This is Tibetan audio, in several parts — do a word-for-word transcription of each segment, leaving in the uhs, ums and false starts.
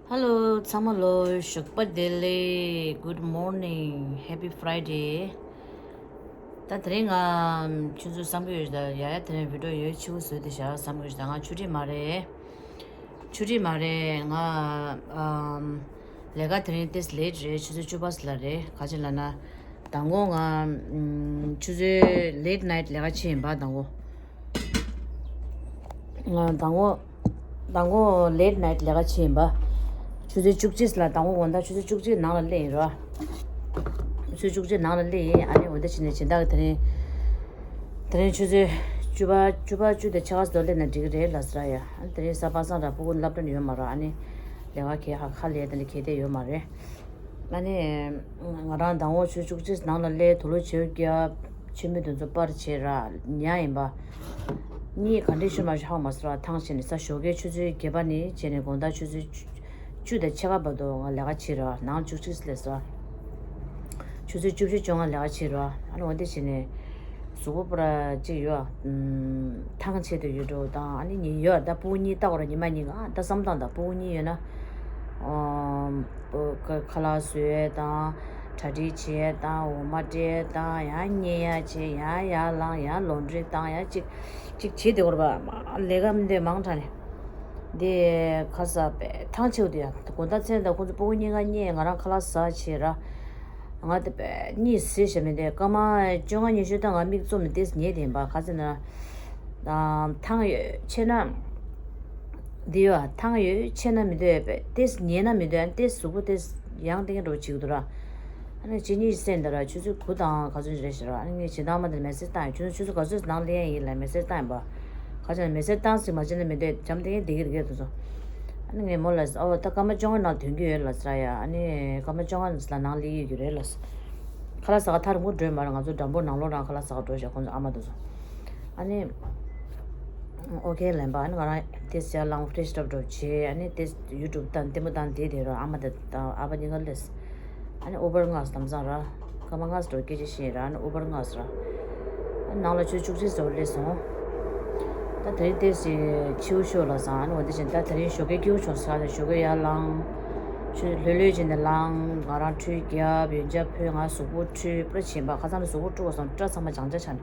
Hello ཚང་མ་ལོ་ཞོགས་པ་བདེ་ལེགས། Good morning, Happy Friday. ད་དེ་རིང་ང་ཆུ་ཚོད་བསམ་གྱི་ཡོད། ད་ཡ་ཡ་དེ་རིང་བི་ཌིའོ་ཡོད་ཆེ་བོ་བཟོས་ཏེ་བཞག་བསམ་གྱི་ཡོད། ད་ང་ཆུ་ཊི་མ་རེད། ཆུ་ཊི་མ་རེད། ང་ཨམ་ལས་ཀ་དེ་རིང་ཏེས་ལེ་ཊི་རེད། ཆུ་ཚོད་བཅུ་པ་ཙམ་ལ་རེད། ག་ཅི་ལབ་ན་དང་པོ་ང་ཨམ་ཆུ་ཚོད་ལེ་ཊི་ནའི་ཊི་ལས་ཀ་བྱེད་ཡིན་པ། དང་པོ་ང་དང་པོ་དང་པོ་ལེ་ཊི་ནའི་ཊི་ལས་ཀ་བྱེད་ཡིན་པ། ཆུ་ཚོད་བཅུ་གཅིག་ལ་དང་པོ་འོ་ད་ཆུ་ཚོད་བཅུ་གཅིག་ནང་ལ་སླེབས་ཡིན་རོ། ཆུ་ཚོད་བཅུ་གཅིག་ནང་ལ་སླེབས་ཡིན། ཨ་ནི་འོ་ད་ཕྱིན་ནས་སྦྱིན་བདག་གི་དེ་རིང་དེ་རིང་ཆུ་ཚོད་བཅུ་པ་བཅུ་པ་བཅུ་དང་ཕྱེད་ཀ་ཙམ་སླེབས་ན་འགྲིག་གི་རེད་ལབ་ཟེར་ཡ། ཨ་ནི་དེ་རིང་གཟའ་པ་སངས་ར་སྤུ་གུ་སློབ་གྲྭ་ནས་ཡོད་མ་རེད། ཨ་ནི་ལས་ཀ་གས་ཧ་ཁ་ལས་དེ་འདྲ་གས་དེ་ཡོད་མ་རེད། ཨ་ནི་ང་རང་དང་པོ་ཆུ་ཚོད་བཅུ་གཅིག་ནང་ལ་སླེབས། དུག་ལོག་བྱེའུ་བརྒྱབ། མཆོད་མེ་དེ་ཚོ་པར་བྱས་ར་ཉལ་ཡིན་པ། གཉིད་ག་འདྲས་ཤོར་མ་ཤོར་ཧ་མ་སོང་ར། ཐང་ཆད་ནས་ས་ཞོགས་ཀའི་ཆུ་ཚོད་བརྒྱད་པ་ནས་བྱས་ནས་དགོང་དག་ཆུ་ཚོད་བཅུ་དང་ཕྱེད་ཀ་བར་དུ་ང་ལས་ཀ་བྱས་ར། ནང་བཅུ་གཅིག་སླེབས་སོང་། ཆུ་ཚོད་བཅུ་བཞི་བཅོ་ལྔ་ལས་ཀ་བྱས་ར། ཨ་ནི་འོ་དེ་བྱས་ནས་གཟུགས་པོ་པར་ཅིག་ཡོད། ཐང་ཆད་དུ་ཡོད་འགྲོ་དང་། ཨ་ནི་ཉིན་ཡོད་ད་སྤུ་གུ་གཉིས་ལྟ་བར་ཉི་མ་གཉིས་ང་ད་བསམ་སྟངས་ད་སྤུ་གུ་གཉིས་ཡོད་ན། ཨམ། ཁ་ལག་བཟོས་དང་། གྲ་སྒྲིག་བྱས་དང་། འོ་མ་སྤྲད་དང་། ཡང་བསྙལ་ཡ་བྱས། ཡང་ཡར་ལངས། ཡང་ལོན་ཌི་རི་བཏང་ཡ། ཅིག་ཅིག་བྱེད་དེ་བར་པ་ལས་ཀ་མི་འདོད་མང་དྲགས་ནས། འདི་ཁ་ས་པའི་ཐང་ཆེ་བ་དེ་ཡ། དགོང་དག་མཚན་དང་ཁོང་ཚོ་སྤུ་གུ་གཉིས་ཀ་བསྙལ། ང་རང་ཁ་ལག་ཟ་བྱས་ར། ང་དེ་པའི་གཉིད་སད་ཤག་མི་འདོད། སྐར་མ་བཅོ་ལྔ་ཉི་ཤུ་ད་ང་མིག་བཙུམ་ནས་ཏེས་ཉལ་དེ་ཡིན་པ། ག་ཚོད་ན། ཐང་ཡོད་ཆེ་ན། འདི་ཡོད་ཐང་ཡོད་ཆེ་ན་མི་འདོད་པས། ཏེས་ཉལ་ན་མི་འདོད། ཏེས་གཟུགས་པོ་ཏེས་ཡང་ཏེང་འགྲོ་བྱེད་ཀྱི་འདུག་ར། ཨ་ནི་ཅི་ཉིད་སེམས་འདི་ར་ཆུ་ཚོད་དགུ་དང་ག་ཚོད་རེད་ཤག་ར། ཨ་ནི་ངས་སྦྱིན་བདག་མ་དེར་མེ་སེ་ཇི་བཏང་ཡོད། ཆུ་ཚོད་ཆུ་ཚོད་ག་ཚོད་ནང་སླེབས་ཡ་ཡིན་ལ་མེ་སེ་ཇི་བཏང་ཡིན་པ། ག་ཚོད་ན་མེ་སེ་ཇི་བཏང་ཟིག་མ་བྱས་ན་མི་འདོད་འཇམ་ཏེང་བསྡད་ཀྱི་རེད་དེ་ཚོ། ཨ་ནི་ངས་མོ་ལ་ཨོ་ད་སྐར་མ་བཅོ་ལྔ་ནང་ཐོན་གྱི་ཡོད་ལ་ཟེར་ཡ། ཨ་ནི་སྐར་མ་བཅོ་ལྔ་ལ་ནང་སླེབས་ཡོད་ཀྱི་རེད་ལ། ཁ་ལག་ཟ་ག་ཐག་རིང་པོ་འགྲོ་མ་རེད། ང་ཚོ་འགྲམ་པོ་ནང་ལོགས་རང་ཁ་ལག་ཟ་ག་འགྲོ་བཞག་ཁོང་ཚོ་ཨ་མ་དེ་ཚོ། ཨ་ནི། ཨོ་ཁེ་ལན་པ། ཨ་ནི་ང་རང་དེ་ཟ་ལངས་ཕ་རེ་ཤི་ཨབ་འགྲོ་བྱས། ཨ་ནི་དེ་ཡུ་ཊུབ་དང་ལྟད་མོ་དང་དེ་དེ་རོ་ཨ་མ་དེ་དང་ཨ་ཕ་གཉིས་ཀ་ལས། ཨ་ནི་ཨུ་བར་མངགས་དམ་བཟང་ར། སྐར་མ་ལྔ་ཙམ་འགྲོ་སྐད་ཆ་བཤད་ར། ཨ་ནི་ཨུ་བར་མངགས་ར། ཨ་ནི་ནང་ལ་ཆུ་ཚོད་བཅུ་གཅིག་ཙམ་སླེབས་སོང་། ད་དེ་རིང་ཏོག་ཙམ་ཕྱི་པོ་ཤོར་ལ་སང་། ཨ་ནི་འོ་དེ་བཞིན་ད་དེ་རིང་ཞོགས་ཀས་སྐྱིད་པོ་བྱུང་ས་དང་ཞོགས་ཀས་ཡར་ལངས། ཆུ་ལྷོད་ལྷོད་བྱས་ནས་ལངས། ང་རང་ཁྲུས་བརྒྱབ། ཡོན་ཆབ་ཕུལ། ང་གཟུགས་པོ་བཀྲུས། པུ་ར་བྱིན་པ་ཁ་སང་ནས་གཟུགས་པོ་བཀྲུ་བ་སོང་། སྐྲ་ཚང་མ་སྦྱང་ཆ་ཆགས་ནས།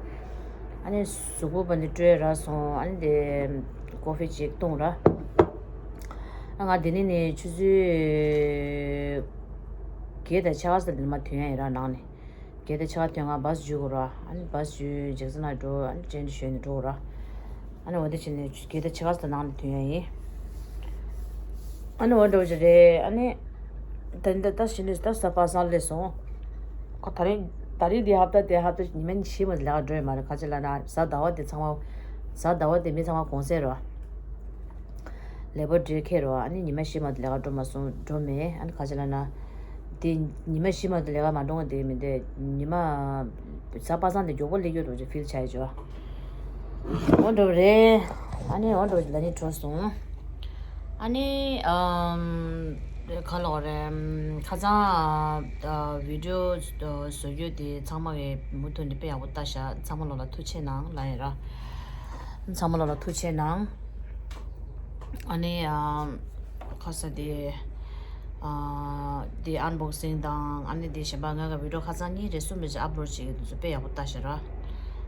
ཨ་ནི་གཟུགས་པོ་བ་ནི་བཀྲུས་ར་སོང་། ཨ་ནི་དེ་ཀོ་ཕི་ཅིག་བཏུང་ར། ཨ་ང་དེ་ནས་ནི་ཆུ་ཚོད་བརྒྱད་དང་ཕྱེད་ཀ་ཙམ་དེ་ནས་མར་ཐོན་ཡ་ཡིན་ར་ནང་ནས། བརྒྱད་དང་ཕྱེད་ཀ་ཐོན་ང་བཱས་འཇུས་དགོས་ར། ཨ་ནི་བཱས་འཇུས་ཇེག་སན་ལ་འགྲོ། ཨ་ནི་ཊེན་ཞོན་ནས་འགྲོ་དགོས་ར། ཨ་ནི་འོ་དེ་བྱས་ནས་བརྒྱད་དང་ཕྱེད་ཀ་ཙམ་ནང་ནས་ཐོན་ཡ་ཡིན། ཨ་ནི་འོ་འདྲ་བོ་ཞིག་རེད། ཨ་ནི། ད་ནི་ད་ད་ཕྱི་ནས་ད་གཟའ་པ་སངས་སླེབས་སོང་། ཁོ་ད་རིང་ད་རིང་འདི་ཧབ་ཏ་དེ་ཧབ་ཏ་ཉི་མ་ཕྱེད་མ་ལས་ཀ་འགྲོ་ཡི་མ་རེད། ག་ཅི་ལབ་ན་གཟའ་ཟླ་བ་དེ་ཚང་མ། གཟའ་ཟླ་བ་དེ་མི་ཚང་མ་གུང་སེང་རོ། ལེ་བོར་ཌེ་ཁེལ་རོ། ཨ་ནི་ཉི་མ་ཕྱེད་མ་དེ་ལས་ཀ་འགྲོ་མ་སོང་འགྲོ་མེད། ཨ་ནི་ག་ཅི་ལབ་ན། དེ་ཉི་མ་ཕྱེད་མ་དེ་ལས་ཀ་མ་འགྲོ་ང་དེ་མི་འདོད། ཉི་མ་གཟའ་པ་སངས་དེ་མགྱོགས་པོ་སླེབས་ཡོད་འགྲོ་ཅིག་ཕིལ་བྱ་ཡི་ཅོ། འོ་འདྲ་བོ་རེད། ཨ་ནི་འོ་འདྲ་བོ་ལ་ནི་འགྲོ་སོང་། ཨ་ནི་ཨམ། ག་ལོག་རེད། ཁ་སང་ཨ་བི་ཌིའོ་བཟོ་རྒྱུ་དེ་ཚང་མ་གི་མུ་མཐུད་ནས་དཔེ་ཡག་པོ་ལྟ་ཤག་ཚང་མ་ལོ་ལ་ཐུགས་ཆེ་གནང་ལབ་ཡིན་ར། ཚང་མ་ལོ་ལ་ཐུགས་ཆེ་གནང་། ཨ་ནི་ཨམ། ཁ་ས་དེ། ཨ། དེ་ཨན་བོག་སིང་དང་ཨ་ནི་དེ་གཞན་པ་ང་གི་བི་ཌིའོ་ཁ་སང་གཉིས་རེ་གསུམ་རེ་ཞིག་ཨབ་ལོཌ་བྱེད་ཀྱི་འདུག་ཚོ་དཔེ་ཡག་པོ་ལྟ་ཤག་ར།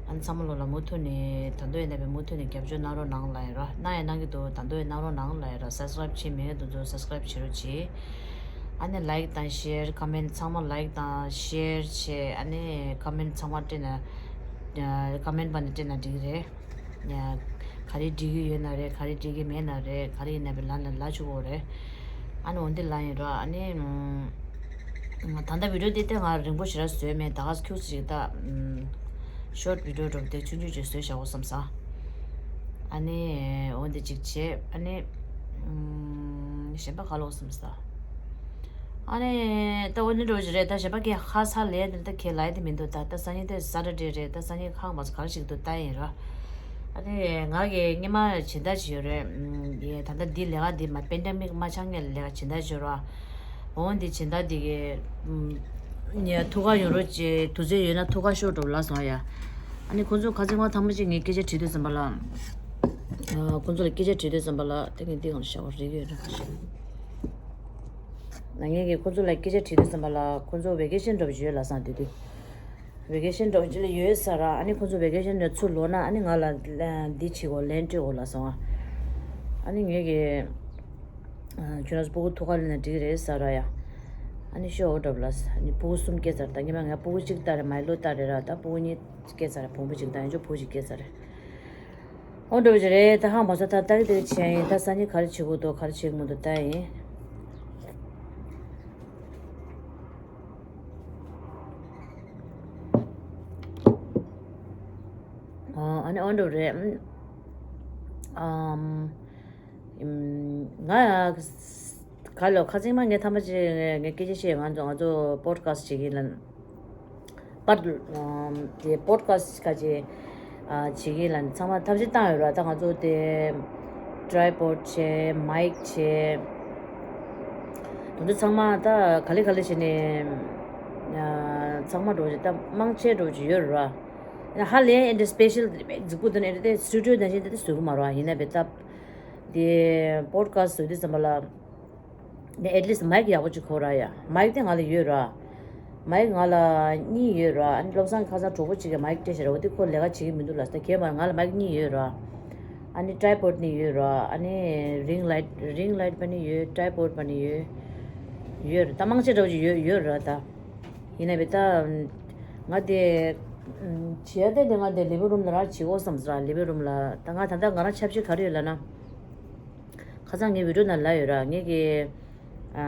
ཨ་ནི་ཚང་མ་ལོ་ལ་མུ་མཐུད་ནས་ད་དུང་ཡིན་ན་པའི་མུ་མཐུད་ནས་རྒྱབ་སྐྱོར་གནང་རོགས་གནང་ལབ་ཡིན་ར། གནང་ཡང་གནང་གི་འདུག་ད་དུང་ཡང་གནང་རོགས་གནང་ལབ་ཡིན་ར། སབ་སི་ཀ་རབ་བྱེད་མེད་འདུག་ཚོ་སབ་སི་ཀ་རབ་བྱེད་རོགས་གྱིས། ཨ་ནི་ལའིཀ་དང་ཤེར་ཀོ་མེན་ཚང་མ་ལའིཀ་དང་ཤེར་བྱེད། ཨ་ནི་ཀོ་མེན་ཚང་མ་སྤྲད་ན། ཀོ་མེན་པ་ནས་སྤྲད་ན་འགྲིག་གི་རེད། ག་རེ་འགྲིག་གི་ཡོད་ན་རེད། ག་རེ་འགྲིག་གི་མེད་ན་རེད། ག་རེ་ཡིན་ན་བི་ལ་ན་ལ་ཆུ་གོ་རེད། ཨ་ནི་འོན་ཏེ་ལ་ཡིན་རོ། ཨ་ནི་ད་ལྟ་བི་ཌིའོ་དེ་ལྟ་ང་རིང་པོ་ཞེ་དྲག་བཟོས་མེད། ད་ག་ཁྱུག་ཅིག་ད་ཤོར་ཊི་བི་ཌིའོ་འགྲོ་དེ་ཆུང་ཆུང་ཅིག་བཟོས་བཞག་འོ་བསམ་ས། ཨ་ནི་འོན་ཏེ་ཅིག་བྱས། ཨ་ནི་གཞན་པ་ག་ལོག་བསམ་ས། ཨ་ནི་ད་འོ་ནི་འགྲོ་ཞིག་རེད། ད་གཞན་པ་ཁྱེད་ཧ་ས་ལས་དེ་ད་ཁྱེད་ལ་ཡ་དེ་མི་འདུག་ད་ད་སང་ཉིན་དེ་སེ་ཊར་ཌེ་རེད། ད་སང་ཉིན་ཁང་མ་ག་རེ་ཞིག་འདུག་ད་ཡིན་ར། ཨ་ནི་ང་གི་སྔོན་མ་སྦྱིན་བདག་ཅིག་ཡོད་རེད། ཡེ་ད་ལྟ་འདི་ལས་ཀ་འདི་མ་པེན་ཌེ་མིག་མ་ཆགས་སྔོན་ལས་ཀ་སྦྱིན་བདག་ཅིག་ཡོད་ར། འོ་འདི་སྦྱིན་བདག་འདི་གི་ཡེ་ཐུགས་ཁག་ཡོང་རོགས་བྱེད། དུས་ཚོད་ཡོད་ན་ཐུགས་ཁག་ཤོར་འགྲོ་ལབ་སོང་ཡ། ཨ་ནི་ཁོང་ཚོ་ཁ་སང་ང་ཐེངས་མ་གཅིག་ངས་སྐད་ཆ་དྲིས་དུས་ཙམ་པ་ལ། ཁོང་ཚོ་ལ་སྐད་ཆ་དྲིས་དུས་ཙམ་པ་ལ་དེ་ངས་འདི་གང་ལ་བཞག་པ་རིག་ཡོད་ར། ང་ངས་ཀྱི་ཁོ་ཚོ་ལ་སྐད་ཆ་དྲིས་དུས་ཙམ་པ་ལ་ཁོ་ཚོ་ཝེ་ཀེ་ཤན་འགྲོ་བཞིན་ཡོད་ལབ་སོང་། དེ་དུས་ཝེ་ཀེ་ཤན་འགྲོ་བཞིན་ལ་ཡོད་ས་ར། ཨ་ནི་ཁོ་ཚོ་ཝེ་ཀེ་ཤན་ནས་ཚུར་ལོག་ན་ཨ་ནི་ང་ལ་ལ་འདི་བྱེད་དགོས། ལན་སྤྲོད་དགོས་ལབ་སོང་ཨ། ཨ་ནི་ངས་ཀྱི་ཁྱོད་རང་ཚོ་སྤུ་གུ་ཐུག་ག་ལེན་ན་འགྲིག་རེད་ས་ར་ཡ། ཨ་ནི་ཤོ་འོ་འགྲོ་ལ་ས། ཨ་ནི་སྤུ་གུ་གསུམ་སྐྱེས་ཚར། ད་ཉི་མ་ང་སྤུ་གུ་གཅིག་ལྟ་རེད། མའི་ལོ་ལྟ་རེད་ར། ད་སྤུ་གུ་གཉིས་སྐྱེས་ཚར་རེད། བུ་མོ་གཅིག་དང་ཡང་ཅོ་བུ་གཅིག་སྐྱེས་ཚར་རེད། འོ་འགྲོ་བཞིན་རེད། ད་ཧང་མ་སོ་ད་ལྟ་གི་དེ་བྱས་ཡིན། ད་སང་ཉིན་ག་རེ་བྱེད་དགོས་འདུག་ག་རེ་བྱེད་དགོས་མི་འདུག་ལྟ་ཡིན། ཨ་ནི་ཨོན་འགྲོ་རེད། ཨམ། ང་ག་ལོ་ཁ་སང་མ་ངས་ཐམ་པ་ཅིག་ངས་སྐད་ཆ་བཤད། ང་ཚོ་ང་ཚོ་པོ་ཌི་ཁ་སི་ཊི་བྱེད་ཀྱི་ལ། པར། དེ་པོ་ཌི་ཁ་སི་ཊི་ཁ་ཅིག་བྱེད་ཀྱི་ལ་ཚང་མ་ཐབས་ཤེས་བཏང་ཡོད་ར། ད་ང་ཚོ་དེ་ཊི་རའི་པོ་ཌི་བྱས། མའིག་བྱས། དེ་ཚོ་ཚང་མ་ད་ག་ལེ་ག་ལེ་བྱས་ནས་ཚང་མ་འགྲོ་ཅིག་ད་མང་ཆེ་འགྲོ་ཅིག་ཡོད་ར། ཧ་ལས་ཨེ་འདྲ་སི་པེ་ཤལ་རྫིག་པོ་དེ་ནས་ཨེ་འདྲ་སི་ཊུ་ཌི་ཡོ་ནང་བཞིན་དེ་བཟོ་གི་མ་རེད། ཡིན་ན་བས་ད་དེ་པོ་ཌི་ཁ་སི་ཊི་བཟོ་དུས་ཙམ་པ་ལ། ནས་ཨེ་ཊི་ལིསི་ཊི་མའིག་ཡག་པོ་ཅིག་ཁོ་ར་ཡ། མའིག་དེ་ང་ལ་ཡོད་ར། མའིག་ང་ལ་གཉིས་ཡོད་ར། ཨ་ནི་བློ་བཟང་ཁ་སང་གྲོགས་པོ་གཅིག་གིས་མའིག་སྤྲད་བཞག་ར། འོ་དེ་ཁོ་ལས་ཀ་བྱེད་ཀྱི་མི་འདུག་ལབ་ས། དེ་གས་མ་རེད། ང་ལ་མའིག་གཉིས་ཡོད་ར། ཨ་ནི་ཊི་རའི་པོ་ཌི་ནི་ཡོད་ར། ཨ་ནི་རིང་ལའིཊ་རིང་ལའིཊ་པ་ནི་ཡོད། ཊི་རའི་པོ་ཌི་པ་ནི་ཡོད། ཡོད་ར། ད་མང་ཆེ་འདྲ་བོ་ཅིག་ཡོད་ཡོད་ར་ད། ཡིན་ན་བས་ད་ང་དེ་བྱེད་ཡ་དེ་དེ་ང་དེ་ལི་ཝིང་རུམ་ལ་ར་བྱེད་དགོས་བསམ་ས་ར། ལི་ཝིང་རུམ་ལ་ད་ང་ད་ལྟ་ང་རང་ཆབ་ཆ་ག་རེ་ཡོད་ལབ་ན། ཁ་སང་ངའི་བི་ཌི་ཡོ་ནང་ལ་ཡོད་ར། ངས་ཀྱི་ཨ་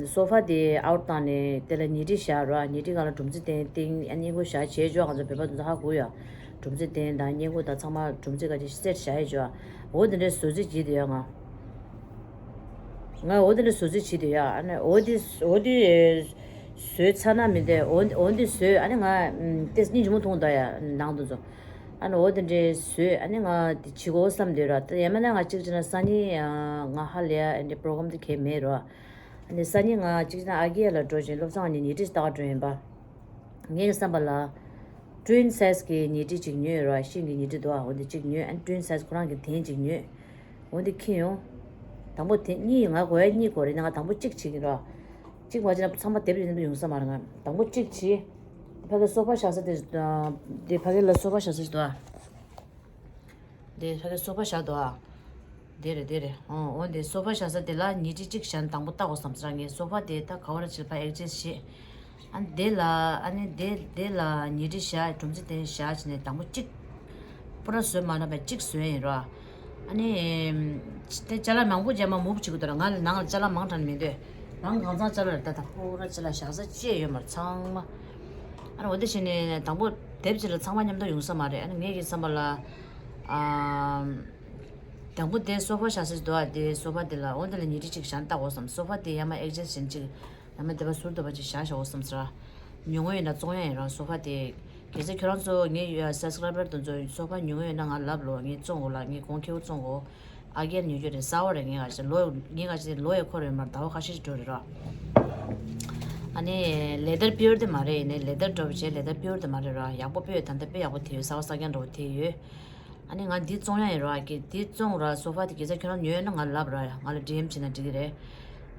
སོ་ཕ་དེ་ཨའུཊ་བཏང་ནས་དེ་ལ་ཉལ་ཁྲི་བཞག་ར། ཉལ་ཁྲི་སྒང་ལ་སྒྲུང་རྩིས་སྟེང་སྟེང་ཨ་སྔས་མགོ་བཞག་བྱས་ཅོག་ང་ཚོ་བོད་པ་དེ་ཚོ་ཧ་གོ་ཡ། སྒྲུང་རྩིས་སྟེང་དང་སྔས་མགོ་དང་ཚང་མ་སྒྲུང་རྩིས་ག་ཅིག་སེ་ཊི་བཞག་ཡས་ཅོག་འོ་དེ་འདྲའི་བཟོ་རྩིས་བྱེད་དེ་ཡ་ང་། ང་འོ་དེ་འདྲའི་བཟོ་རྩིས་བྱེད་དེ་ཡ། ཨ་ནི་འོ་དེ་འོ་དེ་བཟོས་ཚར་ན་མི་འདོད། འོ་འོ་དེ་བཟོས་ཨ་ནི་ང་ཏེ་སྙིང་རྗེ་མོ་མཐོང་ད་ཡ་ནང་དུ་ཚོ། ཨ་ནི་འོ་དེ་འདྲའི་བཟོས་ཨ་ནི་ང་དེ་བྱེད་དགོས་བསམ་འདོད་ར། ད་ཡང་མིན་ན་ང་གཅིག་བྱས་ན་སང་ཉིན་ང་ཧ་ལས་ཨ་འདྲའི་པོ་རོ་གྷ་རམ་དེ་གས་མེད་ར། ཨ་ནི་སང་ཉིན་ང་གཅིག་བྱས་ན་ཨ་གི་ཡ་ལ་འགྲོ་བཞིན་བློ་བཟང་ཨ་ནི་ཉལ་ཁྲི་ལྟ་ག་འགྲོ་ཡིན་པ། ངའི་བསམ་པ་ལ་ཊུ་ཝིན་སའི་ཛི་གི་ཉལ་ཁྲི་གཅིག་ཉོས་ར། ཤིང་གི་ཉལ་ཁྲི་འདུག་ཨ། འོ་འདི་གཅིག་ཉོས། ཨ་ནི་ཊུ་ཝིན་སའི་ཛི་ཁོ་རང་གི་དེ་གཅིག་ཉོས། འོ་འདི་འཁྱེར་ཡོང་། དང་པོ་དེ་གཉིས་ང་དགོས་ཡ་གཉིས་དགོས་རེད། ང་དང་པོ་གཅིག་བྱེད་ཀྱི་ར། གཅིག་མ་བྱས་ན་ཚང་མ་སྡེབ་ཡིན་པ་ཡོང་ས་མ་རེད། ང་དང་པོ་གཅིག་བྱེད། ཕ་གི་སོ་ཕ་བཞག་ས་དེ་དེ་ཕ་གི་ལ་སོ་ཕ་བཞག་ས་ཞིག་འདུག་ཨ། དེ་ཕ་གི་སོ་ཕ་བཞག་འདུག་ཨ། དེ་རེད་དེ་རེད། ཨོ་འོ་དེ་སོ་ཕ་བཞག་ས་དེ་ལ་ཉལ་ཁྲི་གཅིག་བཞག་ན་དང་པོ་ལྟ་དགོས་བསམ་ས། ངས་སོ་ཕ་དེ་ད་ག་བ་ར་ཅིག་ཕ་ཨེག་ཇེ་སི་བྱེད། ཨ་ནི་དེ་ལ་ཨ་ནི་དེ་དེ་ལ་ཉལ་ཁྲི་བཞག་སྒྲུང་རྩིས་སྟེང་བཞག་བྱས་ནས་དང་པོ་གཅིག་པུ་ར་བཟོས་མ་ན་པ་གཅིག་བཟོས་ཡིན་ར། ཨ་ནི་དེ་ཅ་ལག་མང་པོ་རྗེས་མ་མུབ་བྱེད་དགོས་འདུག་ར། ང་ལ་ནང་ལ་ཅ་ལག་མང་དྲགས་མི་འདོད། རང་གང་ཚང་ཅ་ལག་རེད། ད་ད་པུ་ར་ཅ་ལག་བཞག་ས་ཅི་ཡོད་མ་རེད་ཚང་མ། ཨ་ནི་འོ་དེ་བྱས་ནས་དང་པོ་དེབ་ཅིག་ལ་ཚང་མ་མཉམ་དུ་ཡོང་ས་མ་རེད། ཨ་ནི་ངེད་ཀྱི་བསམ་པ་ལ་ཨ། དང་པོ་དེ་སོ་ཕ་བཞག་ས་ཞིག་འདུག་ཨ། དེ་སོ་ཕ་དེ་ལ་འོ་དེ་ལ་ཉལ་ཁྲི་གཅིག་བཞག་ན་ལྟ་དགོས་བསམ། སོ་ཕ་དེ་ཡ་མ་ཨེག་ཇེ་སི་བྱེད་ཅིག་ཡ་མ་དེ་པ་ཟུར་དུ་པ་ཅིག་བཞག་བཞག་དགོས་བསམ་ཟེར། ཉུང་ངུ་ཡོད་ན་བཙོང་ཡ་ཡིན་ར། སོ་ཕ་དེ་གལ་སྲིད་ཁྱོད་རང་ཚོ་ངའི་སབ་སི་ཀ་རའི་བར་དེ་ཚོ་སོ་ཕ་ཉུང་ངུ་ཡོད་ན་ང་ལབ་ལོ། ངས་བཙོང་དགོས་ལ་ངས་གོང་ཁེ་པོ་བཙོང་དགོས། ཨ་རྒྱན་ཉོ་རྒྱུ་རེད། གསར་པ་རེད། ངས་ག་ཅིག་ལོ་ངས་ག་ཅིག་ལོ་ཡི་འཁོར་ཡོད་མ་རེད། ཟླ་བ་ཁ་ཤས་ཤིག་འགྲོ་རེད་ར། ཨ་ནི་ལེ་དར་པིའུར་དེ་མ་རེད། ཡིན་ནའི་ལེ་དར་འདྲ་པོ་བྱས་ལེ་དར་པིའུར་དེ་མ་རེད་ར། ཡག་པོ་དཔེ་ཡོད། ད་ལྟ་དཔེ་ཡག་པོ་དེ་ཡོད། གསར་པ་གསར་རྐྱང་འདྲ་པོ་དེ་ཡོད། ཨ་ནི་ང་འདི་བཙོང་ཡ་ཡིན་ར། གི་འདི་བཙོང་ར། སོ་ཕ་དེ་གལ་སྲིད་ཁྱོད་རང་ཉོས་ཡོད་ན་ང་ལབ་ར། ང་ལ་ཌི་ཨེམ་བྱས་ན་འགྲིག་གི་རེད།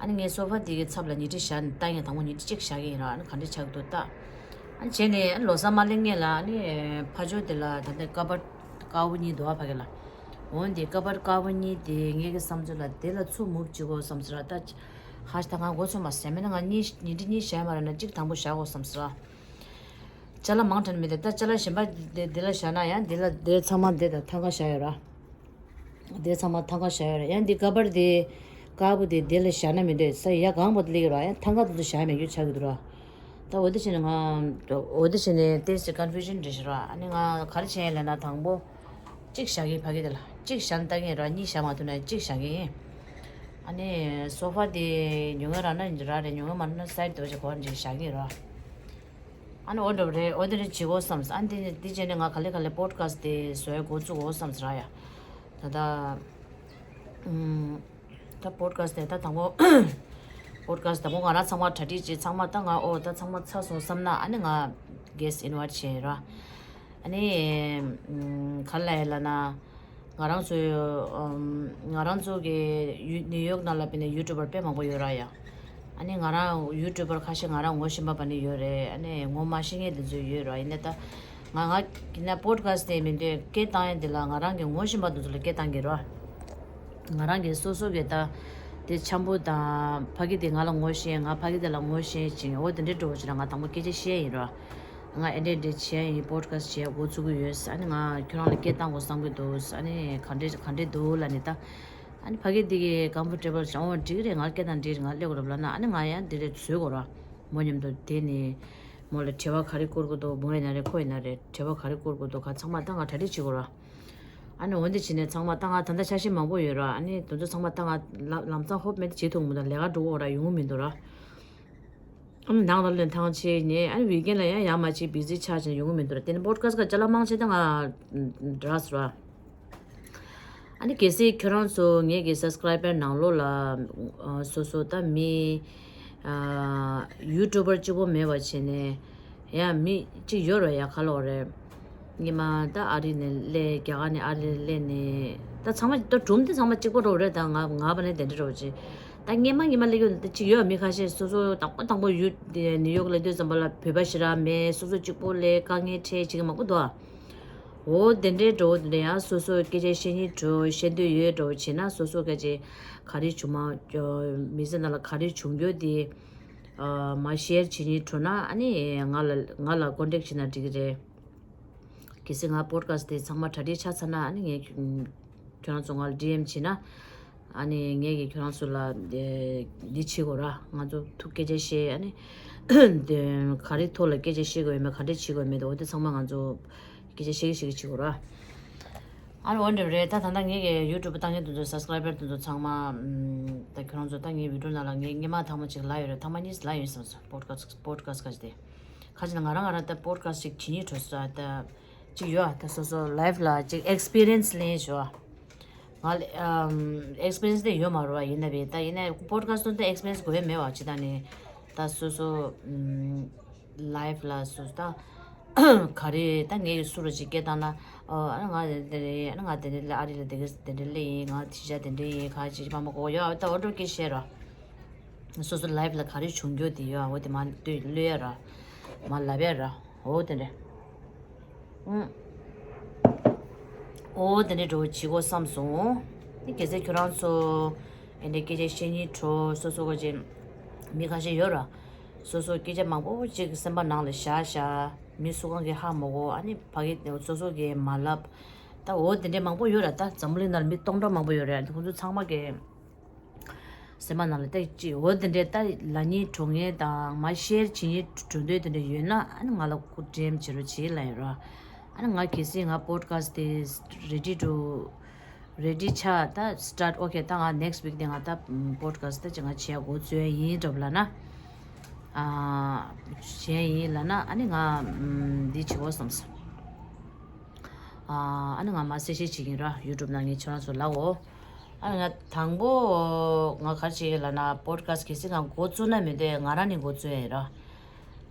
ཨ་ནི་ངས་སོ་ཕ་དེ་གི་ཚབ་ལ་ཉལ་ཁྲི་བཞག་ནས་ལྟ་ཡིན། དང་པོ་ཉལ་ཁྲི་གཅིག་བཞག་གི་ཡིན་ར། ཨ་ནི་ག་འདྲ་ཆགས་ཀྱི་འདུག་ལྟ། ཨ་ནི་བྱས་ནས་ཨ་ནི་ལོ་གསར་མ་སླེབས་སྔོན་ལ་ཨ་ནི་ཕ་ཇོ་དེ་ལ་ད་ལྟ་ཀ་བར་དཀར་པོ་གཉིས་འདུག་ཨ་ཕ་གི་ལ། འོན་ཏེ་ཀ་བར་དཀར་པོ་གཉིས་དེ་ངེད་ཀྱི་བསམ་ཚུལ་ལ་དེ་ལ་ཚུར་མུབ་བྱེད་དགོས་བསམ་ཟེར་ར། ད་ཧ་ཤ་ད་ང་མགོ་ཚོས་མ་ཟེར། མིན་ན་ང་གཉིས་ཉལ་ཁྲི་གཉིས་བཞག་མ་རེད་ན་གཅིག་དང་པོ་བཞག་དགོས་བསམ་ཟེར་ར། ཅ་ལག་མང་དྲགས་མི་འདུག་ད་ཅ་ལག་གཞན་པ་དེ་དེ་ལ་བཞག་ན་ཡང་དེ་ལ་དེ་ཚང་མ་དེ་དང་ཐང་ག་བཞག་ཡོད་ར། དེ་ཚང་མ་ཐང་ག་བཞག་ཡོད་ར། ཡང་འདི་ཀ་བར་དེ་དཀར་པོ་དེ་དེ་ལ་བཞག་ན་མི་འདོད་ས། ཡ་གང་པོ་དེ་སླེབས་ཡོད་ར། ཡང་ཐང་ག་དེ་ཚོ་བཞག་མེད་རྒྱུ་ཆགས་ཀྱི་འདུག་ར། ད་འོ་དེ་བྱས་ནས་ང་འོ་དེ་བྱས་ནས་ཏེས་ཀོན་ཕུ་ཤན་འདྲ་ཞིག་ར། ཨ་ནི་ང་ག་རེ་བྱས་ཡིན་ལབ་ན་དང་པོ་གཅིག་བཞག་གི་ཕ་གི་དེ་ལ་གཅིག་བཞག་ན་ལྟ་གི་ཡིན་ར། གཉིས་བཞག་མ་ཐུབ་ན་གཅིག་བཞག་གི་ཡིན། ཨ་ནི་སོ་ཕ་དེ་ཉུང་ངུ་རག་ན་རག་རེད། ཉུང་ངུ་མ་རག་ན་སའིཌ་དེ་བ་ཞིག་གོ་འདྲ་བཞག་གི་ཡིན་ར། ཨ་ནི་འོ་འདྲ་བ་རེད། འོ་དེ་འདྲ་བྱེད་དགོས་བསམ། ཨ་ནི་དེ་དེ་བྱས་ནས་ང་ག་ལེ་ག་ལེ་པོ་ཌི་ཁ་སི་ཊི་དེ་བཟོ་ཡ་འགོ་བཙུགས་དགོས་བསམ་ཟེར་ཡ། ད་ལྟ་ཨུམ། ད་པོ་ཌི་ཁ་སི་ཊི་དེ་ད་དང་པོ་པོ་ཌི་ཁ་སི་ཊི་དང་པོ་ང་རང་ཚང་མ་གྲ་སྒྲིག་བྱས། ཚང་མ་ད་ང་ཨོ་ད་ཚང་མ་ཚར་སོང་བསམ་ན་ཨ་ནི་ང་གེ་སི་ཊི་ཨིན་ཝའི་ཊི་བྱས་ར། ཨ་ནི་ཨུམ། ག་ལ་ཡ་ལ་ན། ང་རང་ཚོའི་ཨམ། ང་རང་ཚོ་གི་ཡུ་ནིའུ་ཡོག་ནང་ལ་དཔེར་ན་ཡུ་ཊུ་བར་དཔེ་མང་པོ་ཡོད་ར་ཡ། ཨ་ ཨ་ནི་ང་རང་ཡུ་ཊུབ་པར་ཁ་ཤས་ང་རང་ངོ་ཤེས་པ་པ་ནི་ཡོད་རེད། ཨ་ནི་ངོ་མ་ཤེས་མཁན་དེ་ཚོ་ཡོད་རེད། ཡིན་ནའི་ད་ང་ང་ཡིན་ན་པོ་ཌི་ཁ་སི་ཊི་དེ་མི་འདོད་སྐད་བཏང་ཡ་འདི་ལ་ང་རང་གི་ངོ་ཤེས་པ་དེ་ཚོ་ལ་སྐད་བཏང་གི་རེད། ང་རང་གི་སོ་སོ་གི་ད་དེ་འཆམ་པོ་དང་ཕ་གི་དེ་ང་ལ་ངོ་ཤེས། ང་ཕ་གི་དེ་ལ་ངོ་ཤེས་ཅིང་འོ་དེ་འདྲའི་འགྲོ་བ་ཅིག་ལ་ང་དང་པོ་སྐད་ཆ་བཤད་ཡིན་རོ། ང་ཨེ་འདྲས་འདྲས་བྱས་ཡིན། པོ་ཌི་ཁ་སི་ཊི་བྱས་འགོ་ཚུགས་ཀྱི་ཡོད། ཨ་ནི་ང་ཁྱོད་རང་ལ་སྐད་བཏང་དགོས་བསམ་གྱི་འདུག་ཨ་ནི་ག་འདྲས་ག་འདྲས་འདུག་ལབ་ནི་ད། ཨ་ནི་ཕ་གི་འདི་གི་ཀམ་ཕོར་ཊེ་བལ་བྱུང་བ་འགྲིག་རེད། ང་སྐད་བཏང་འགྲིག་རེད། ང་སླེབས་དགོས་རབས་ལབ་ན་ཨ་ནི་ང་ཡང་འདི་རེད་བཟོས་དགོས་ར། མོ་མཉམ་དུ་དེ་ནི་མོ་ལ་དྲི་བ་ག་རེ་བསྐུར་དགོས་འདུག་མོ་ཡིན་ན་རེད་ཁོ་ཡིན་ན་རེད། དྲི་བ་ག་རེ་བསྐུར་དགོས་འདུག་ག་ཚང་མ་ད་ང་གྲ་སྒྲིག་བྱེད་དགོས་ར། ཨ་ནི་འོན་ཏེ་བྱས་ནས་ཚང་མ་ད་ང་ད་ལྟ་འཆར་གཞི་མང་པོ་ཡོད་ར། ཨ་ནི་དེ་ཚོ་ཚང་མ་ད་ང་ལམ་ལམ་སང་ཧོབ་མེད་དུ་བྱེད་ཐུབ་མི་འདུག་ལས་ཀ་འགྲོ་དགོས་ར་ཡོང་གི་མི་འདུག་ར། ཨ་ནི་ནང་ལ་ལོན་ཐང་ཆད་ནས་ཨ་ནི་ཝིག་ཨེན་ལ་ཡང་ཡར་མར་ཅིག་བི་ཟི་ཆགས་ཅིག་ཡོང་གི་མི་འདུག་ར། དེ་ནི་པོ་ཌི་ཁ་སི་ཊི་ག་ཅ་ལག་མང་ཆེ་ད་ང་འདྲ་སོ་ར། ཨ་ནི་གལ་སྲིད་ཁྱོད་རང་ཚོ་ངེད་ཀྱི་སབ་སི་ཀ་རའི་བར་ནང་ལོགས་ལ་ཨ་སོ་སོ་ད་མི་ཨ་ཡུ་ཊུབ་པར་གཅིག་པོ་མེད་པ་བྱས་ནས་ཡང་མི་གཅིག་ཡོད་རེད་ཡ། ག་ལོག་རེད། ཉི་མ་ད་ཨ་རི་ནས་སླེབས། རྒྱ་གར་ནས་ཨ་རི་ནས་སླེབས་ནས་ད་ཚང་མ་ད་སྒྲུང་དེ་ཚང་མ་གཅིག་པོ་འགྲོ་རེད། ད་ང་ང་བ་ནས་དེ་འདྲ་འགྲོ་ཅིག་ད་སྔས་མ་སྔས་མ་སླེབས་ཡོད་ད་གཅིག་ཡོད། མི་ཁ་ཤས་སོ་སོ་དང་པོ་དང་པོ་ཡུ་ནིའུ་ཡོག་སླེབས་དུས་ཙམ་པ་ལ་བོད་པ་ཞེ་དྲག་མེད། སོ་སོ་གཅིག་པོ་སླེབས། དཀའ་ངལ་འཕྲད་བྱེད་ཀྱི་མང་པོ་འདུག་ཨ། འོ་དེ་འདྲའི་འགྲོ་བ་དེ་འདྲ་ཡང་སོ་སོ་སྐད་ཆ་བཤད་སྙིང་བྲོ་བཤད་འདོད་ཡོད་འགྲོ་བ་བྱས་ན་སོ་སོ་སྐད་ཆ་ག་རེ་བྱུང་མ་མི་ཚེ་ནང་ལ་ག་རེ་བྱུང་རྒྱུ་དེ་མ་ཤེར་བྱེད་སྙིང་བྲོ་ན་ཨ་ནི་ང་ལ་ང་ལ་ཀོན་ཊེག་བྱས་ན་འགྲིག་གི་རེད། གལ་སྲིད་ང་པོ་ཌི་ཁ་སི་ཊི་དེ་ཚང་མ་གྲ་སྒྲིག་ཆགས་ཚར་ན་ཨ་ནི་ངས་ཁྱོད་རང་ཚོ་ང་ལ་ཌི་ཨེམ་བྱེད་ན། ཨ་ནི་ངས་ཀྱིས་ཁྱོད་རང་ཚོ་ལ་འདི་བྱེད་དགོས་ར། ང་ཚོ་ཐུག་སྐད་ཆ་བཤད། ཨ་ནི་འདི་ག་རེ་ཐོག་ལ་སྐད་ཆ་བཤད་དགོས་ཡོད་མེད། ག་འདྲས་བྱེད་དགོས་ཡོད་མེད་འོ་དེ་ཚང་མ་ང་ཚོ་སྐད་ཆ་བཤད་ཀྱི་བཤད་ཀྱི་བྱེད་དགོས་ར། ཨ་ནི་འོ་འདྲ་རེད། ད་ད་ལྟ་ངས་ཀྱི་ཡུ་ཊུབ་བཏང་མཁན་དེ་ཚོ་སབ་སི་ཀ་རའི་བར་དེ་ཚོ་ཚང་མ་ད་ཁྱོད་རང་ཚོ་ད་ངའི་བི་ཌིའོ་ནང་ལ་ངས་སྔས་མ་ཐེངས་མ་གཅིག་ལབ་ཡོད་རེད། ཐེངས་མ་གཉིས་ལབ་ཡོད་བསམ་སོང་། པོ་ཌི་ཁ་སི་ཊི་པོ་ཌི་ཁ་སི་ཊི་ག་ཅི་དེ་ཁ་ཅིག་ན་ང་རང་ང་རང་ད་པོ་ཌི་ཁ་སི་ཊི་ཅིག་བྱེད་སྙིང་བྲོ་སོང་། ད་ཅིག་ཡོད་ཨ། ད་སོ་སོ་ལའིབ་ལ་ཅིག་ཨེག་སི་པི་རི་ཡན་སི་ལེན་ཞོ། ང་ལ་ཨམ་ཨེག་སི་པི་རི་ཡན་སི་དེ་ཡོད་མ་རེད་བ། ཡིན་ན་བས་ད་ཡིན་ན་པོ་ཌི་ཁ་སི་ཊི་ད་ཨེག་སི་པི་རི་ཡན་སི་དགོས་ཡ་མེད་བ། ཅི་ད་ནི་ད་སོ་སོ་ཨམ་ལའིབ་ལ་སོ་སོ་ད་ག་རེ་ད་ངས་སུ་རུ་ཅིག་སྐད་བཏང་ན་ཨོ་ཨ་ང་དེ་འདྲ་ཡིན། ཨ་ང་དེ་འདྲ་ལ་ཨ་རི་ལ་དེ་ག་དེ་འདྲ་ལ་ཡིན། ང་ཕྱི་རྒྱལ་དེ་འདྲ་ཡིན། ག་ཅིག་ཕ་མ་གོ་ཡོད་ཨ། ད་འོ་འགྲོ་སྐད་བཤད་ར། སོ་སོ་ལའིབ་ལ་ག་རེ་བྱུང་རྒྱུ་དེ་ཡོད་ཨ། འོ་དེ་མ་ལྟོས་གློད་ཡ་ར། མ་ལབ་ཡ་ར། འོ་དེ་འདྲ། ཨུམ། འོ་དེ་འདྲ་འགྲོ་བྱེད་དགོས་བསམ་སོང་། དེ་གལ་སྲིད་ཁྱོད་རང་ཚོ་ཨེ་འདྲ་སྐད་ཆ་བཤད་སྙིང་བྲོ་སོ་སོ་ག་ཅེ་མི་ཁ་ཤས་ཡོད་ར། སོ་སོ་སྐད་ཆ་མང་པོ་ཅིག་སེམས་པ་ནང་ལ་བཞག་བཞག་མི་སུ་གང་གིས་ཧ་མ་གོ་ཨ་ནི་ཕ་གི་སོ་སོ་གིས་མ་ལབ། ད་འོ་དེ་འདྲ་མང་པོ་ཡོད་ར། ད་འཛམ་བུ་གླིང་ནང་ལ་མི་སྟོང་ཕྲག་མང་པོ་ཡོད་ར། ཁོང་ཚོ་ཚང་མ་གིས་སེམས་པ་ནང་ལ་ཏོག་ཙམ་འོ་དེ་འདྲའི་ད་ལབ་སྙིང་བྲོ་མཁན་དང་མ་ཤེར་བྱེད་སྙིང་བྲོ་འདོད་དེ་འདྲ་ཡོད་ན་ཨ་ནི་ང་ལ་སྐུ་ཌི་ཨེམ་བྱེད་རོགས་བྱེད་ལབ་ཡོད་ར། ཨ་ནི་ང་གལ་སྲིད་ང་པོ་ཌི་ཁ་སི་ཊི་དེ་རེ་ཌི་ཊུ་རེ་ཌི་ཆགས་ད་སི་ཊཱཊ་ཨོ་ཁེ་ད་ང་ནེག་སི་ཊི་ཝིག་དེ་ང་ད་པོ་ཌི་ཁ་སི་ཊི་ད་ཅིག་ང་བྱེད་དགོས་ཚོད་ཡིན་འགྲོ་ལབ་ན། ཨ་བྱེད་ཡིན་ལབ་ན་ཨ་ནི་ང་འདི་བྱེད་དགོས་བསམ་སོང་། ཨ་ནི་ང་མ་གསལ་བཤད་བྱེད་ཀྱིན་ར། ཡུ་ཊུབ་ནང་ངས་ཁྱོད་རང་ཚོ་ལབ་འོ། ཨ་ང་དང་པོ་ང་ག་རེ་བྱེད་ཀྱི་ལབ་ན་པོ་ཌི་ཁ་སི་ཊི་གལ་སྲིད་ང་འགོ་བཙུགས་ན་མི་འདོད་ང་རང་ནས་འགོ་བཙུགས་ཡ་ཡིན་ར།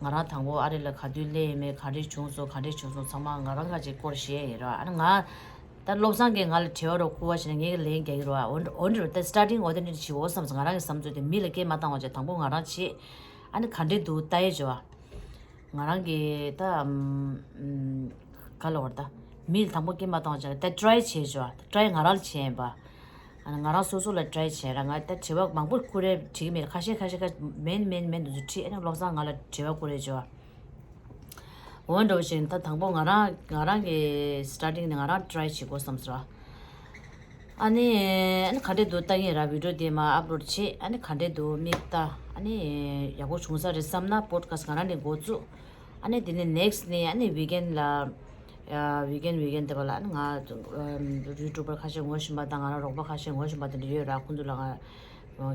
ང་རང་དང་པོ་ཨ་རི་ལ་ག་དུས་སླེབས་ཡིན་མིན་ག་འདྲས་བྱུང་སོང་ག་འདྲས་བྱུང་སོང་ཚང་མ་ང་རང་ག་ཅིག་སྐོར་བཤད་ཡ་ཡིན་ར། ཨ་ནི་ང་ད་བློ་བཟང་གིས་ང་ལ་དྲི་བ་རོ་བསྐུར་བ་བྱས་ན་ངས་ལན་རྒྱག་གི་རོ། ཨ་འོན་འོན་ཏེ་ད་སི་ཊར་ཊིང་འོ་དེ་འདྲས་བྱེད་འོ་བསམ་སོང་། ང་རང་གི་བསམ་ཚུལ་དེ་མི་ལ་སྐད་མ་བཏང་བ་བྱས་དང་པོ་ང་རང་བྱེད། ཨ་ནི་ག་འདྲས་འདུག་ལྟ་ཡ་བྱེད་བ། ང་རང་གི་ད་ཨམ་ཨམ་ག་ལ་བར་ད་མི་ལ་དང་པོ་སྐད་མ་བཏང་བ་བྱས་ད་ཊི་རའི་བྱེད་བྱ་བ། ཊི་རའི་ང་རང་ལ་བྱས་ཡིན་པ། ཨ་ནི་ང་རང་སོ་སོ་ལ་ཊི་རའི་བྱས་ར། ང་ད་དྲི་བ་མང་པོ་བསྐུར་རེ་བྲིས་ཀྱི་མེད། ཁ་ཤས་ཁ་ཤས་ཁ་མེན་མེན་མེན་དུ་ཚུར་བྲིས། ཨ་ནི་བློ་བཟང་ང་ལ་དྲི་བ་བསྐུར་རེ་བྱ་བ། འོ་འདྲ་བོ་ཞིག་ད་དང་པོ་ང་རང་ང་རང་གི་སི་ཊར་ཊིང་ནས་ང་རང་ཊི་རའི་བྱེད་དགོས་བསམ་སོང་ར། ཨ་ནི་ཨ་ནི་ག་འདྲས་འདུག་ལྟ་གིན་ར། བི་ཌིའོ་དེ་མར་ཨབ་ལོཌ་བྱེད། ཨ་ནི་ག་འདྲས་འདུག་མིག་ལྟ། ཨ་ནི་ཡག་པོ་བྱུང་ས་རེད་བསམ་ན་པོ་ཌི་ཁ་སི་ཊི་ང་རང་ནས་འགོ་བཙུགས། ཨ་ནི་དེ་ནས་ནེག་སི་ཊི་ནས་ཨ་ནི་ཝིག་ཨེན་ལ་ཝིག་ཨེན་ཝིག་ཨེན་དེ་བ་ལ་ཨ་ནི་ང་ཡུ་ཊུབ་པར་ཁ་ཤས་ངོ་ཤེས་པ་དང་ང་རང་རོགས་པ་ཁ་ཤས་ངོ་ཤེས་པ་དེ་འདྲ་ཡོད་ར། ཁོང་ཚོ་ལ་ང་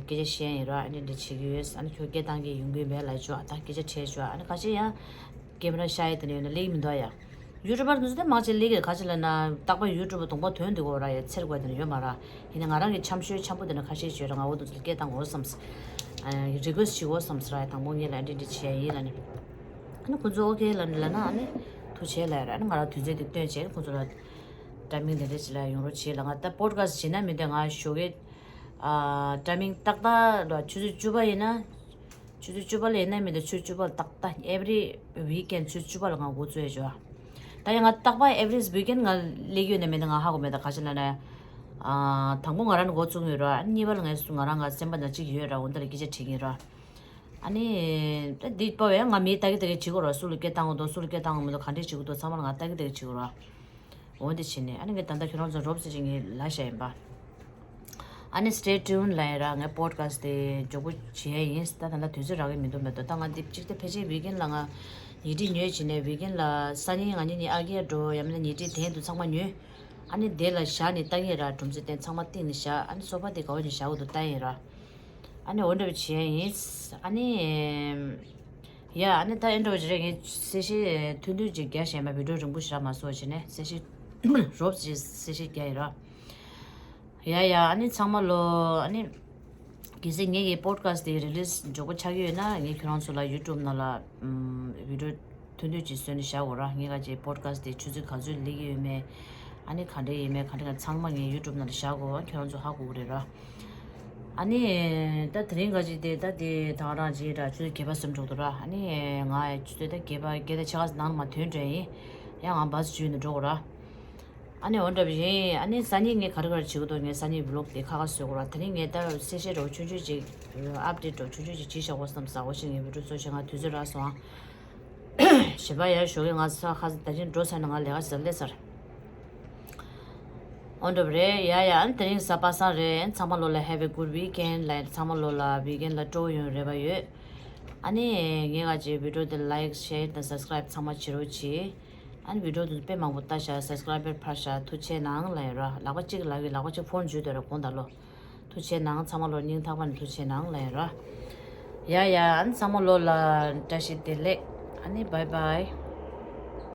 སྐད་ཆ་བཤད་ཡིན་ར། ཨ་ནི་འདི་བྱེད་ཀྱི་ཡོད། ཨ་ནི་ཁྱོད་སྐད་བཏང་གི་ཡོང་གི་མེད་ལབ་ཆོག་ད་སྐད་ཆ་དྲིས་ཆོག་ཨ་ནི་ཁ་ཤས་ཡང་ཀེ་མ་ར་ཤར་ཡས་དེ་འདྲ་ཡོད་ན་སླེབས་ཀྱི་མི་འདུག་ཡ། ཡུ་ཊུབ་པར་དེ་ཚོ་དེ་མང་ཆེ་སླེབས་ཀྱི་རེད། ཁ་ཤས་ལབ་ན་རྟག་པར་ཡུ་ཊུབ་པར་གདོང་པ་ཐོན་འདུག་གོ་ར། ཡ་ཚེར་དགོས་དེ་འདྲ་ཡོད་མ་ར། ཡིན་ན་ང་རང་གི་འཆམ་ཤོས་འཆམ་པོ་དེ་འདྲ་ཁ་ཤས་ཡོད་ར། ང་འོ་དེ་ཚོ་སྐད་བཏང་དགོས་བསམ། རི་ཀུ་ཨེ་སི་ཊི་བྱེད་དགོས་བསམ་སོང་ར། ཡ་དང་པོ་ངས་ལ་འདི་འདི་བྱས་ཡིན་ལབ་ནས། ཨ་ནི་ཁོ་ཚོ་ཨོ་ཁེ་ལབ་ནས་ལབ་ན་ཨ་ནི་ཐུགས་རྗེ་ཆེ་ལབ་ཡ་ར། ཨ་ནི་ང་རང་དུས་ཚོད་དེ་བཏོན་བྱས་ཁོ་ཚོ་ལ་ཊའི་མིང་དེ་འདྲ་ཞིག་ལ་ཡོང་རོགས་བྱེད་ལབ། ང་ད་པོ་ཌི་ཁ་སི་ཊི་བྱེད་ན་མི་འདོད། ང་ཞོགས་ཀའི་ཨ་ཊའི་མིང་ཏག་ཏག་ལ་ཆུ་ཚོད་བཅུ་པ་ཡིན་ན་ ཆུ་ཚོད་བཅུ་པ་ལ་ཡིན་ན་མི་འདུག་ཆུ་ཚོད་བཅུ་པ་ལ་ཏག་ཏག every weekend ཆུ་ཚོད་བཅུ་པ་ལ་ང་འགོ་བཙུགས་ཡོད་ཅོ། ད་ཡང་ང་རྟག་པར་every weekend ང་སླེབས་ཡོད་ན་མི་འདུག་ང་ཧ་གོ་མེད་ད་ག་ཅི་ལ་ནས། ཨ་དང་པོ་ང་རང་ནས་འགོ་བཙུགས་ཡོད་ར། ཨ་གཉིས་པ་ལ་ངས་སུ་ང་རང་ང་སེམས་པ་ན་གཅིག་ཡོད་ར། འོ་འདི་ལ་སྐད་ཆ་དྲིས་ཡིན་ར། ཨ་ནི་ད་འདི་པ་བས་ང་མི་ལྟ་གི་ལྟ་གི་བྱེད་དགོས་ར། སུ་ལ་སྐད་བཏང་གི་འདུག་སུ་ལ་སྐད་བཏང་གི་མི་འདུག་ག་འདྲས་བྱེད་གི་འདུག་ཚང་མ་ལ་ང་ལྟ་གི་ལྟ་གི་བྱེད་དགོས་ར། འོ་འདི་བྱས་ནས་ཨ་ནི་ངས་ད་ལྟ་ཁྱོད་རང་ཚོ་རོབ་ཙམ་ཅིག་ངས་ལབ་བཞག་ཡིན་པ། ཨ་ནི་stay tuned ལབ་ཡིན་ར། ངས་podcast དེ་མགྱོགས་པོ་བྱེད་ཡ་ཡིན། ད་ད་ལྟ་དུས་ཚོད་རག་གི་མི་འདུག་མེད་དོ། ད་ང་འདི་གཅིག་ད་ཕལ་ཆེར་weekend ལ་ང་ཉལ་ཁྲི་ཉོས་བྱས་ནས་weekend ལ་སང་ཉིན་ང་གཉིས་གཉིས་ཨ་རྒྱ་འགྲོ་ཡང་མིན་ན་ཉལ་ཁྲི་དེ་འདུག་ཚང་མ་ཉོས། ཨ་ནི་དེ་ལ་བཞག་ནས་ལྟ་གི་ཡིན་ར། སྒྲུང་ཚིག་དེ་ཚང་མ་གཏིང་ནས་བཞག་ཨ་ནི་སོ་ཕ་དེ་ག་བ་ནས་བཞག་འོ་འདུག་ལྟ་ཡིན་ར། ཨ་ནི་འོ་འདྲ་བྱེད་ཡ་ཡིན། ཨ་ནི། ཡ་ཨ་ནི་ད་ཨེ་འདྲ་བ་ཅིག་རེད། ངས་གསལ་བཤད་ཐུང་ཐུང་ཅིག་རྒྱག་བཞག་ཡིན་པ། video རིང་པོ་ཞིག་རག་མ་སོང་བྱས་ནས་གསལ་བཤད་རོབ་ཅིག་གསལ་བཤད་རྒྱག་ཡིན་ར། ཡ་ཡ་ཨ་ནི་ཚང་མ་ལོ། ཨ་ནི་གལ་སྲིད་ངེད་ཀྱི་podcast དེ་release མགྱོགས་པོ་ཆགས་ཀྱི་ཡོད་ན་ངས་ཁྱོད་རང་ཚོ་ལ་YouTube ནང་ལ་video ཐུང་ཐུང་ཅིག་བཟོས་ནས་བཞག་གོ་ར། ངས་ག་ཅིག་podcast དེ་ཆུ་ཚོད་ག་ཚོད་སླེབས་ཀྱི་ཡོད་མེད། ཨ་ནི་ག་འདྲས་ཡིན་མེད་ག་འདྲས་ག་ཚང་མ་ངས་YouTube ནང་ལ་བཞག་གོ་ཁྱོད་རང་ཚོ་ཧ་གོ་གི་རེད་ར། ཨ་ནི་ད་དེ་རིང་ག་ཅིག་དེ་ད་དེ་ད་རང་ཅིག་ར་ཆུ་ཚོད་བརྒྱད་པ་ཟིན་འགྲོ་འདུག་ར། ཨ་ནི་ང་ཆུ་ཚོད་ད་བརྒྱད་པ་བརྒྱད་དང་ཕྱེད་ཀ་ནང་མ་ཐོན་འགྲོ་ཡིན། ཡང་ང་bus འཇུས་ནས་འགྲོ་གོ་ར། ཨ་ནི་འོ་འདྲ་བ་ཡིན། ཨ་ནི་སང་ཉིན་ངས་ག་རེ་ག་རེ་བྱེད་ཀྱི་འདུག་ངས་སང་ཉིན་vlog དེ་ཁ་ཁ་བཟོ་དགོས་ར། དེ་རིང་ངས་ད་གསལ་བཤད་འདྲ་བོ་ཆུང་ཆུང་ཅིག་update འདྲ་བོ་ཆུང་ཆུང་ཅིག་བྱས་བཞག་གོ་བསམ་ཟ་གོ་ཞིག་ངས་video བཟོ་བྱས་ང་དུས་ཚོད་རག་སོང་ཨ། གཞན་པ་ཡར་ཞོགས་ཀྱི་ང་ས་ཁ་ས་ད་ཅིང་འགྲོ་ཚར་ནས་ང་ལས་ཀ་ཟེར་སླེབས་ཚར། འོ་འདྲ་བ་རེད། ཡ་ཡ་ཨ་ནི་དེ་རིང་གཟའ་པ་སངས་རེད། ཚང་མ་ལོ་ལ་have a good weekend ལབ། ཚང་མ་ལོ་ལ་weekend ལ་སྤྲོ་བོ་ཡོང་རེ་བ་ཡོད། ཨ་ནི་ངས་ག་ཅིག་video དེ་like share དང་subscribe ཚང་མ་བྱེད་རོགས་གྱིས། ཨ་ནི་video དེ་དཔེ་མང་པོ་ལྟ་ཤག subscriber འཕར་ཤག་ཐུགས་རྗེ་ཆེ་གནང་ལབ་ཡོད་ར། ལག་པ་གཅིག་ལག་གི་ལག་པ་གཅིག་ཕོན་འཇུས་སྡོད་ར་དགོངས་དག་ལོ། ཐུགས་རྗེ་ཆེ་གནང་། ཚང་མ་ལོ་སྙིང་ཐག་པ་ནས་ཐུགས་རྗེ་ཆེ་གནང་ལབ་ཡོད་ར། ཡ་ཡ་ཨ་ནི་ཚང་མ་ལོ་ལ་བཀྲ་ཤིས་བདེ་ལེགས། ཨ་ནི་bye bye།